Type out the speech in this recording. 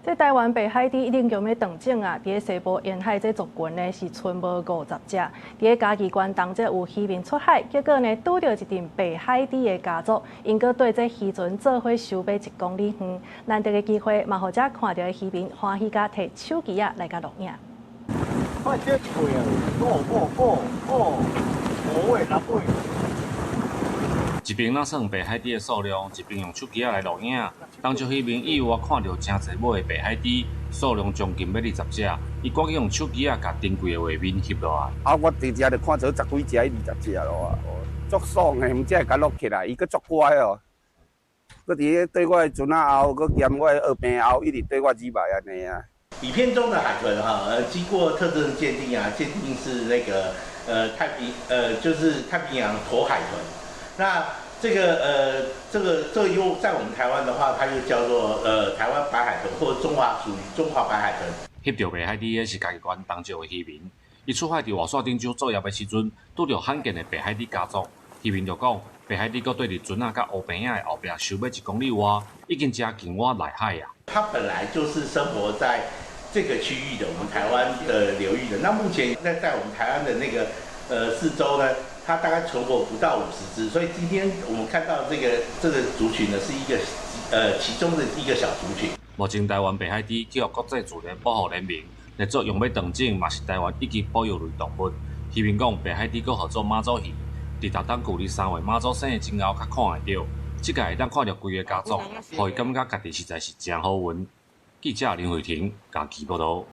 這台灣白海雉已經欲斷種啊！佇西部沿海這族群呢是賰無50隻。佇嘉義縣東則有漁民出海，結果呢拄著一陣白海雉的家族，𪜶閣綴這漁船做伙收欲1公里遠，難得的機會嘛，予遮看著的漁民歡喜共提手機仔來共錄影。快這尾啊！五五五五五尾六尾。一邊咧算白海雉的數量，一邊用手機仔來錄影。當時漁民意外看著誠濟尾的白海雉，數量將近欲20隻，伊趕緊用手機仔共珍貴的畫面翕落來。啊！我佇遮就看著十幾隻、20隻咯啊，足爽的，毋才會共錄起來，伊閣足乖哦。閣佇咧綴我的船仔後，閣兼我的蚵棚後，一直綴我入來按呢啊。影片中的海豚哈，經過特徵鑑定啊，鑑定是那個太平就是太平洋駝海豚。那這個這個又在我們台灣的話，它又叫做台灣白海豚或中華屬於中華白海豚。翕著白海雉的是嘉義縣東石的漁民，伊出海佇外線頂洲作業的時陣，拄著罕見的白海雉家族。漁民就講，白海雉閣綴佇船仔佮烏棚仔的後壁收欲1公里外，已經食近倚內海啊。它本來就是生活在這個區域的，我們台灣的流域的。那目前在我們台灣的那個四周呢，它大概存活不到50隻，所以今天我們看到這個族群呢，是一個其中的一個小族群。目前台灣白海雉去予國際自然保護聯盟列做欲斷種，嘛是台灣一級保育類動物。漁民講，白海雉閣號做媽祖魚，佇逐冬舊曆3月媽祖生的前後較看會著。這擺會當看著規個家族，予伊感覺家己實在是誠好運。記者林慧婷嘉義報導。